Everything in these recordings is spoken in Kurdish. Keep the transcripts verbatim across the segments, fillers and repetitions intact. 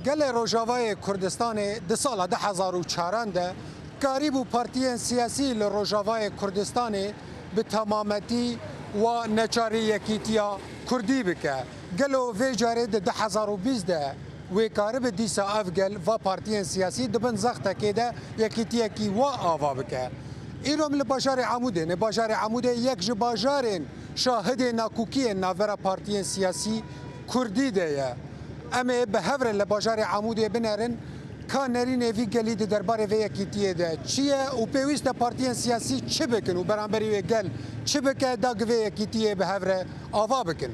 Gelê Rojavayê Kurdistanê di sala du hezar û çaran de karîbû partiyên siyasî li Rojavayê Kurdistanê bi temametî wa neçarî yekîtiya Kurdî bike. Gelo vê carê di du hezar û bîst de wê karibe dîsa ev gel va partiyên siyasî di bin zextekê de yekîtiyekî wa ava bike? Îro em li bajarê Amûdê ne. Bajarê Amûdê yek ji bajarên şahidê nakokiyên navbera partiyên siyasî Kurdî de ye. Em ê bi hev re li bajarê Amûdê binerin ka nerînê vî gelî di derbarê vê yekîtiyê de çi ye û pêwîst e partiyên siyasî çi bikin û beramberî wê gel çi bike da gi vê yekîtiyê bi hev re ava bikin.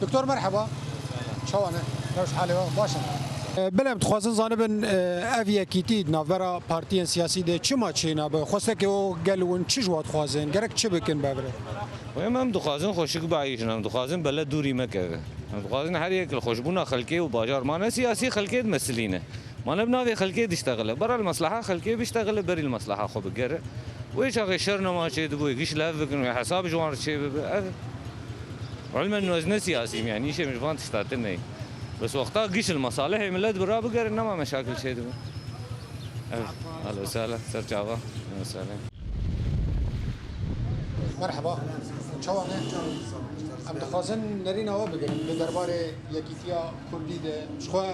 Doktor, merheba. Çawa ne? Rewş halê we baş e? E, belê em dixwazin zanibin, e, ev yekîtî di navbera partiyên siyasî de çima çênabe? Xwestekê o gel win çi ji we dixwazin? Gerek çi bikin bi hev re? Em, em dixwazin xweşik bieyîşin, em dixwazin bele dûrî mekeve. Em dixwazin her yek li xweşbûna xelkê û bajar, ma ne siyasî xelkê dimesilîne. Ma ne bi navê xelkê diştexile. Bera li mesleha xelkê biştexile, berî li mesleha xwe bigere. Wê çaxê şer nema çêdibû, wê giş li hev bikin, wê hesab ji wan re çêbibe. Ev, ilmen ez ne siyasî im, yanî îşê min ji van tişta tune ye. Bes wexta giş li mesalihê milet bi ra bigere, nema meşakil çêdibe. Ev, ehlen we sehlen, ser çava. Ehlen we sehlen. Merheba. Çawa ne? Em dixwazin nerîna we bigirin li derbarê yekîtiya Kurdî de. Ji xwe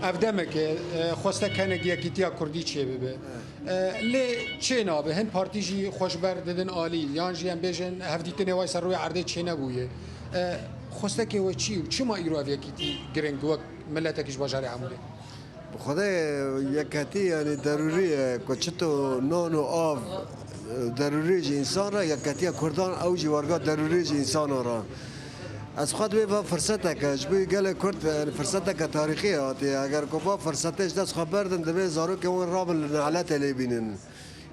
ev demek e, e, xwestek hinek yekîtiya Kurdî çêbibe. E, lê çênabe. Hin partî jî xwe ji ber didin alî, yan jî em bêjin hevdîtinê wa ser rûyê erdê çênebûye. E, xwestekê we çi û çima îro ev yekîtî giring wek miletekî ji bajarê Amûdê? Bi Xwedê yeketî, yanî derûrî ye ku çito nan û av, e, derûrî ji însan re, yeketiya Kurdan ew jî werga derûrî ji însanan re. Ez xwe divê va firseteke ji bo gelê Kurd, yanî firseteke tarîxî hatiye. Eger ku va firsetê ji dest xwe berdin, divê zarokên wan rabin li neletê lê bînin.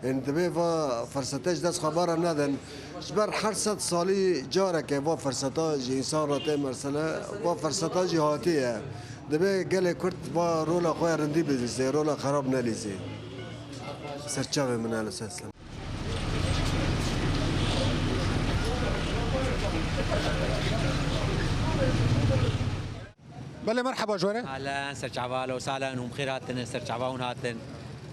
Ên divê va firsete ji dest xwe bera nedin. Ji ber her sed salî careke va firseta ji însan re tê mesele, va firseta jî hatiye. Divê gelê Kurd va rola xwe ya rindî bilîze, rola xerab nelîze. Serçavê min, ehlen we sehlen. Belê, merheba ji we re. Ehlen, serçava, ehlen we sehlen, hûn bi xêr hatine, serçava hûn hatin.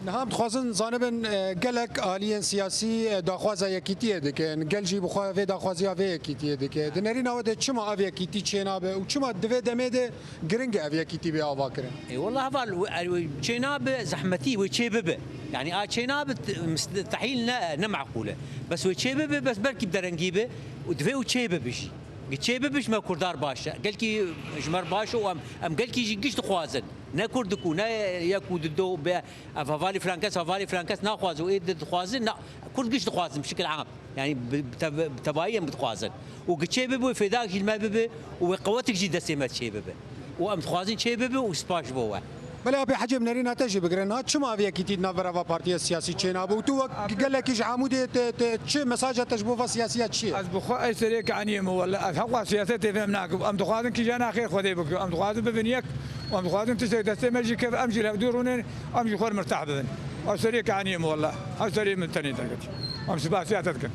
Niha em dixwazin zanibin, e, gelek aliyên siyasî, e, daxwaza yekîtiyê dikin. Gel jî bi xwe vê daxwaziya vê yekîtiyê dike. Di nerîna we de çima ev yekîtî çênabe û çima di vê demê de giring e ev yekîtî bê avakirin? E, wela heval, we, e, we çênabe zehmetî, wê çêbibe. Yanî a çênabe t-, mis-, tehîl ne, ne meqûl e. Bes wê çêbibe, bes belkî bi derengî be û divê û çêbibe jî. Gi çê bibe ji me Kurdar baş e. Gelkî ji me re baş e û em, em gelkî jî giş dixwazin. Ne Kurd ku, ne yek û dido be, ev hevalî filan kes, hevalî filan kes naxwaze û ê di-, dixwazin, na, Kurd giş dixwazin bi şikil am. Yanî bi, bi teve-, bi tevayî em dixwazin. Û gi çê bibe, fêdak jî li me bibe û wê qewetik jî destê me çê bibe. Û em dixwazin çê bibe û spas ji bo we. Belê, apê Hecê, bi nerîna te jî bigire. Niha çima ev yekîtî di navbera va partiya siyasî çênabe? Û tu wek gelekî ji Amûdê, te, te çi mesaja te ji bo va siyasiya çi ye? Ez bi xwe ey seriyê ke eniyê min wele. Ez heqwa siyasetê fêm nakim. Em dixwazin kîja naxêr Xwedê bikin. Em dixwazin bibin yek. Em dixwazin tiştek destê me jî keve. Em jî li hevdû rûnên. Em jî xwe mirtah bibin. Ew seriyê ke eniyê min wele. Ew seriyê min tenê derketî. Em spasiya te dikin.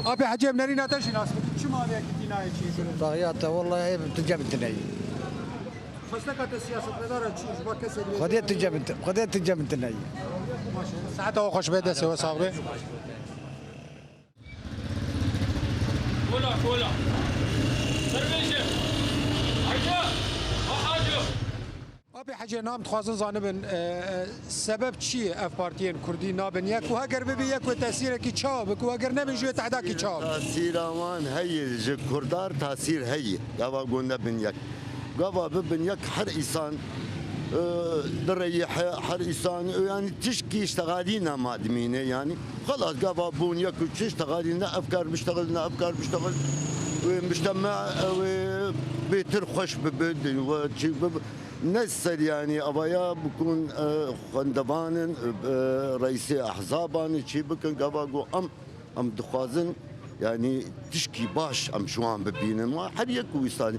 Apê Hecê, em nerîna te jî nas bikin. Çima ev yekîtî nayê çêkirin? Daxya te wele hê tu cem tineyî. Xwesteka te siyasetmedara çi ji bo kesê bê? Xwedê tu cem, Xwedê tu cem tineyî. Baş e. Saeta we xweş be, destê we sax be. Kola, kola. Dervêşe. Hacı. Hacı. Apê Hecê, niha em dixwazin zanibin, e, e, sebeb çi ye ev partiyên Kurdî nabin yek û heger bibin yek wê tesîrekî çawa bike û heger nebin jî wê tehdakî çawa bike? Tasîra wan heye, ji Kurdar tasîr heye. Gava ku nebin yek. Gava bibin yek, her îsan, e, direyî he, her îsan, e, yanî tişkî îştexalî nema dimîne yanî. Xelas, gava bûn yek û çi îştexalî, ne ev kar biştexil, ne ev kar biştexil. Wê mujtema, e, wê bêtir xweş bibe, we çi bibe. Ne ser, yanî, avaya bikun, e, xwendevanin, e, reîsê ehzaban çî bikin, gava ku em, em dixwazin, yanî, tişkî baş em ji wan bibînin. Wa her yek wisa,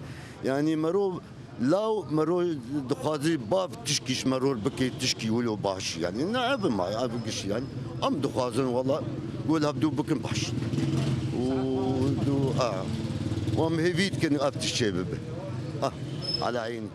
yanî, merov Law mero dixwazî bav tişkî ji mero bike, tişkî wilo baş, yanî ne ev ma, ev giş, yanî em dixwazin wela gol hevdû bikin baş. Û du, ha. Û em hêvî dikin ev tişt çê bibe. Ha, ala eynî.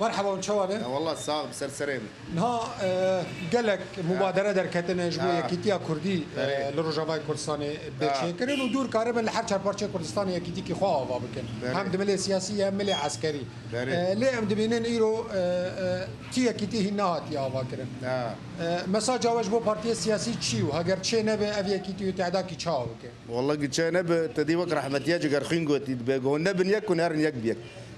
Merhaba, hûn çawa ne? Ya wallah, sax bi ser serê min. Niha, e, gelek mubadere derketine ji bo Yekîtiya Kurdî, e, li Rojavayê Kurdistanê bê çêkirin û dûr karibin li her çar parçeyê Kurdistanê yekîtîkî xwe ava bikin. Belê. Hem di milê siyasî ye hem milê eskerî. Belê. E, lê em dibînin îro, e, e, tî yekîtî hîn nehatiye avakirin. Ha. E, mesaja we ji bo partiyê siyasî çi û heger çê nebe ev yekîtî û tehedakî çawa bike? Walla giçe nebe, te dî wek rehmetiya Cigerxwîn gotî, dibe ku hûn nebin yek, hûn herin yek bi yek.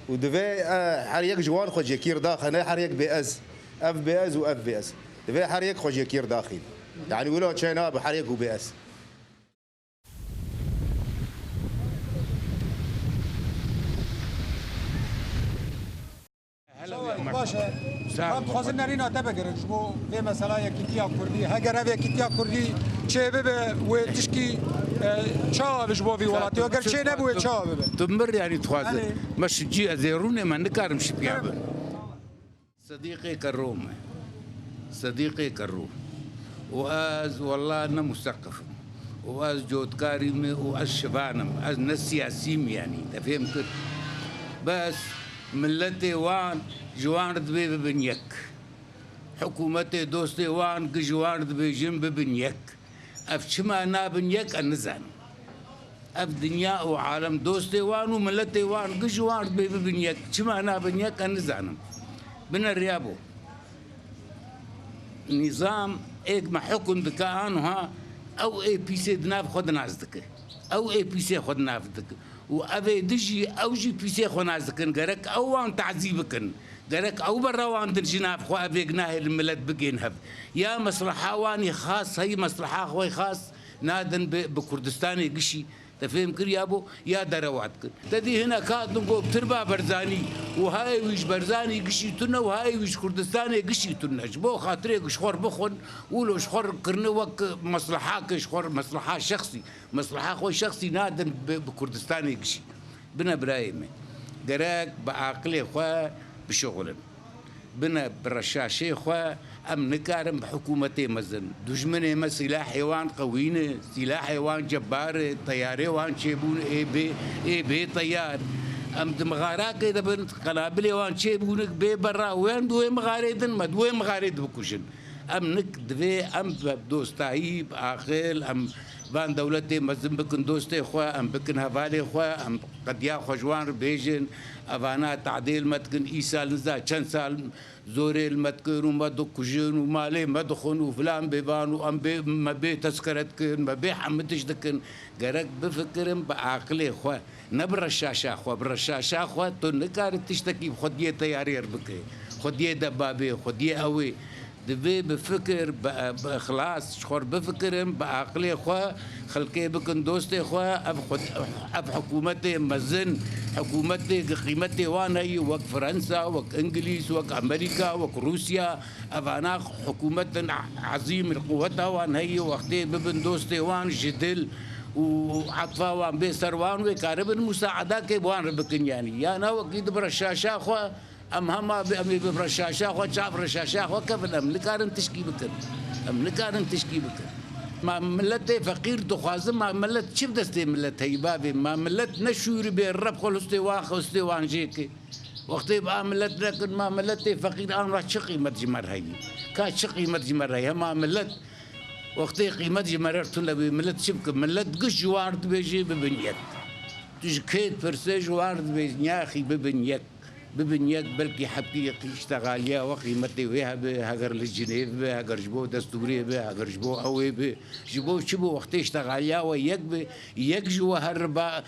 Û divê, e, her yek ji wan xwe ji yekî re daxe, ne her yek bê ez. Ev bê ez û ev bê ez. Divê her yek xwe ji yekî re daxîn. Yanî wilo çê nabe, her yek û bê ez. Baş e. Sağ ol. Em dixwazin nerîna te bigirin ji bo vê mesela yekîtiya Kurdî. Heger ev yekîtiya Kurdî çê bibe, wê tişkî, e, çawa bi ji bo vî welatî? Heger çê nebû, wê çawa bibe? Tu mir yanî dixwaze. Belê. Me şicî ez ê rûnê me nikarim şipiya bin. Sedîqê Kerro me. Sedîqê Kerro. Û ez wela ne museqif im. Û ez cotkarî me û ez şivan im. Ez ne siyasî me yanî. Te fêm kir? Bes miletê wan ji wan re dibê bibin yek. Hikûmetê dostê wan gi ji wan re dibêjin bibin yek. Ev çima nabin yek, ez nizanim. Ev dinya û alem dostê wan û miletê wan gi ji wan re dibê bibin yek. Çima nabin yek, ez nizanim. Bine riya bo. Nîzam êk me hukm dike anha, ew ê pîsê di nav xwe di nas dike. Ew ê pîsê xwe di nav dike. Û ev ê di jî, ew jî pîsê xwe nas dikin. Gerek ew wan tazî bikin. Gerek ew berewandin ji nav xwe, ev êk nahêlin milet bigên hev. Ya mesleha wan î xas heyî, mesleha xwe xas nadin bi, bi Kurdistanê gişî. Te fêm kir ya bo, ya derewa dikin. Te dî hinek hatin got tirba Berzanî û hayê wî ji Berzanî gişî tune û hayê wî ji Kurdistanê gişî tune. Ji bo xatirê ku ji xwe re bixwin, wilo ji xwe re kirine wek mesleha ke ji xwe re, mesleha şexsî. Mesleha xwe şexsî nadin bi, bi Kurdistanê gişî. Bine birayê me. Gerek bi aqilê xwe bişuxulin. Bine bi reşaşê xwe, em nikarin bi hikûmetê mezin. Dijminê me sîlahê wan qewî ne, sîlahê wan cebar e, teyarê wan çêbûn ê bê, ê bê teyar. Em di mixarakê de bin, qenabilê wan çêbûn bê berra, wen di wê mixarê din, me di wê mixarê dibikujin. Em nik divê em bi dostayî, bi aqil, em van dewletê mezin bikin dostê xwe, em bikin hevalê xwe, em qediya xwe ji wan re bêjin, evana tadê li me dikin, îsal niza çend sal zorê li me dikin û me dikujin û malê me dixwin û filan bêvan û em bê, me bê tezkere dikin, me bê hemî tişt dikin. Gerek bifikirin bi aqilê xwe, ne bi reşaşa xwe. Bi reşaşa xwe tu nikare tiştekî bi xwediyê teyarê re bike, xwediyê debabê, xwediyê ewê. Divê bi fikir, bi, bi ixlas ji xwe re bifikirin, bi aqilê xwe xelkê bikin dostê xwe. Ev xwe, ev hikûmetê mezin, hikûmetê ku qîmetê wan heye, wek Fransa, wek Îngilîz, wek Amerîka, wek Rûsya, evana hikûmetin ezîm, quweta wan heye, wextê bibin dostê wan ji dil û etfa wan bê ser wan, wê karibin musaedakê bi wan re bikin yanî. Ya na wekî di bi reşaşa xwe, em hema bi, em ê bi reşaşa xwe, çav reşaşa xwe kevin, em nikarin tişkî bikin. Em nikarin tişkî bikin. Ma miletê feqîr dixwazin, ma milet çi bi destê milet heyî bavê? Ma milet ne şûrî bê, reb xwe li hustê wan, hustê wan jê ke. Wextê bi a milet nekin, ma miletê feqîr an ra çi qîmet ji me re heyî? Ka çi qîmet ji me re heyî? Hema milet wextê qîmet ji me re tune bê, milet çi bikin? Milet giş ji wan re dibêjê bibin yek. Tu ji kê dipirsê, ji wan re dibêjin yaxî bibin yek. Bibin yek, belkî hebkî yekî îştexaliya we qîmetê wê hebe, heger li Cinêv be, heger ji bo destûrê be, heger ji bo ewê be, ji bo çi bo wextê îştexaliya we yek be, yek ji we here ba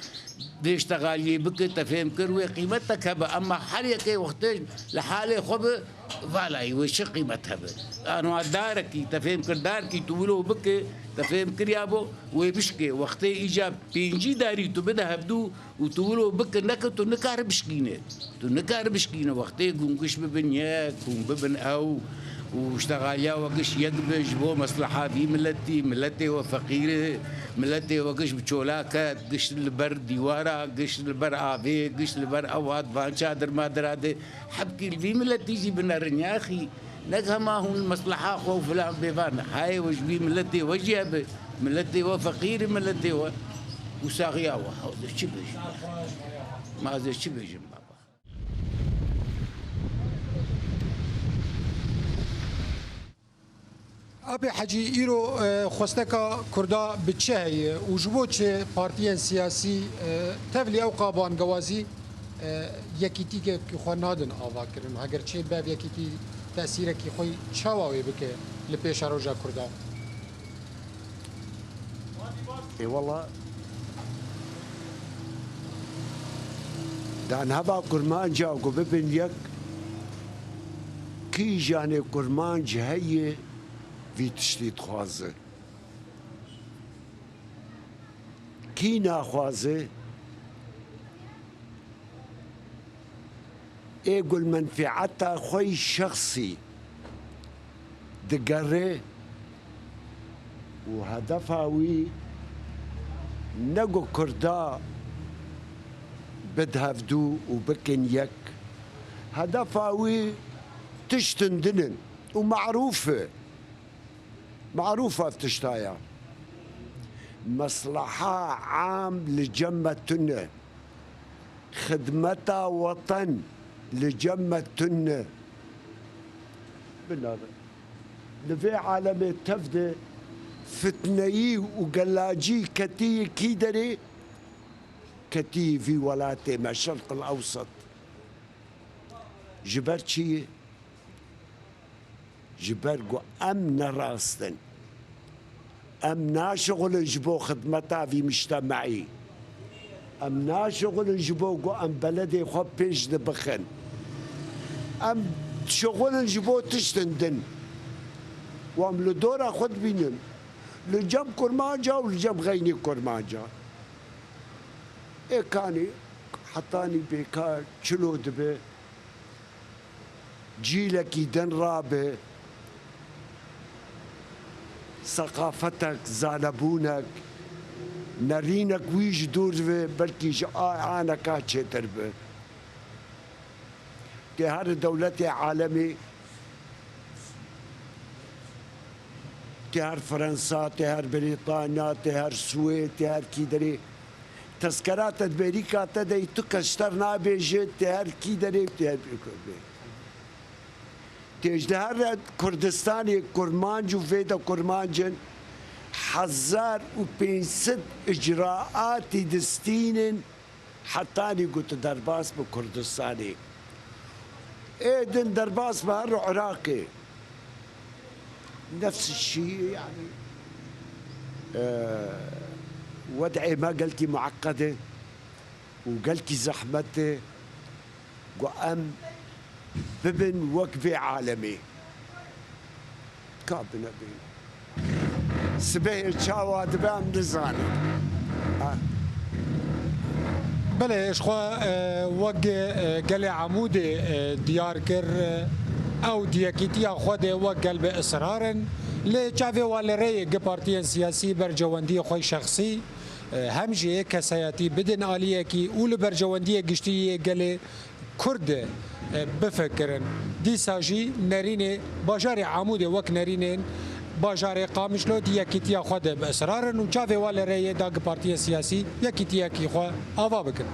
vê îştexaliyê bike, te fêm kir, wê qîmetek hebe, ema her yekê wextê li halê xwe be, valayî wê çi qîmet hebe. Anwa darekî, te fêm kir, darekî tu wilo bike, te fêm kir ya bo, wê bişkê, wextê îca pêncî darî tu bide hevdû, û tu wilo bike neke, tu nikare bişkîne. Tu nikare bişkîne. Wextê ku hûn giş bibin yek, hûn bibin ew, û ştexaliya we giş yek be ji bo mesleha vî miletî, miletê we feqîr e, miletê we giş bi çola ket, giş li ber dîwara, giş li ber avê, giş li ber ew hat van çadir madira de. Hebkî li vî miletî jî binerin yaxî. Nek hema hûn mesleha xwe û filan bêvan. Hayê we ji vî miletê we jî hebe. Miletê we feqîr e, miletê we. Û saxiya we. Hewdir çi bêjim? Ma ez ê çi bêjim baba? Apê Hecî, îro, e, xwesteka Kurda bi çi heye û ji bo çi partiyên siyasî, e, tevlî ew qa bangewazî, e, yekîtîkek xwe nadin avakirin? Heger çi bev yekîtî tesîrekî xwe çawa wê bike li pêşeroja Kurda? Ê wela, danheva kurmanca ku bibin yek, kîjanê kurmanc heye vî tiştî dixwaze. Kî naxwaze, ê ku li menfîeta xwe yî şexsî digere û hedefa wî ne ku Kurda bid hevdû û bikin yek. Hedefa wî tiştin din in û marûf e. Marûf ev tişta ya. Mesleha am li cem me tune. Xidmeta weten li cem me tune. Binare. Li vê alemê tev de fitneyî û gelacî ketî kî derê? Ketî vî welatê me, Şerq el Ewsat. Ji ber çi ye? Ji ber ku em ne rast in. Em naşixulin ji bo xidmeta vî mictemeî. Em naşixulin ji bo ku em beledê xwe pêş de bixin. Em dişixulin ji bo tiştin din. Û em li dora xwe dibînin. Li cem kurmanca û li cem xeynî kurmanca. Ê kanî hetanî bêkar çilo dibe. Cîlekî din rabe, seqafetek, zanebûnek, nerînek wî ji dûr ve, belkî ji a-, aneka çêtir be. Tê her dewletê alemê, tê her Fransa, tê her Brîtanya, tê her Swêd, tê her kî derê. Tezkera te di Merîka te de yî tu kes ji te re nabêje, tê her kî derê, tê her bê. Tê ji her Kurdistanê kurmanc û vê de kurmanc in, hezar û pênc sed icraatî distînin, hetanî ku tu derbas bi Kurdistanê. Ê din derbas bi her Iraqê. Nefs şî, yanî, e, wed'ê me gelkî mueqqed e û gelkî zehmet e ku em bibin wek vê alemê. Ka binebin. Sibehê çawa dibe em nizanin. Ha. Belê, ji xwe, e, wek, e, gelê Amûdê, e, diyar kir, e, ew di yekîtiya xwe de wek gel bi israr in. Lê çavê wan li rê ye gi partiyên siyasî berjewendiyê xwe şexsî, e, hem jî yê kesayetî bidin aliyekî û li berjewendiyê giştî yê gelê Kurd, e, bifikirin. Dîsa jî nerînê bajarê Amûdê wek nerînên bajarê Qamişlo di yekîtiya xwe de bi israr in û çavê wan li rê ye da gi partiyên siyasî yekîtiyekî xwe ava bikin.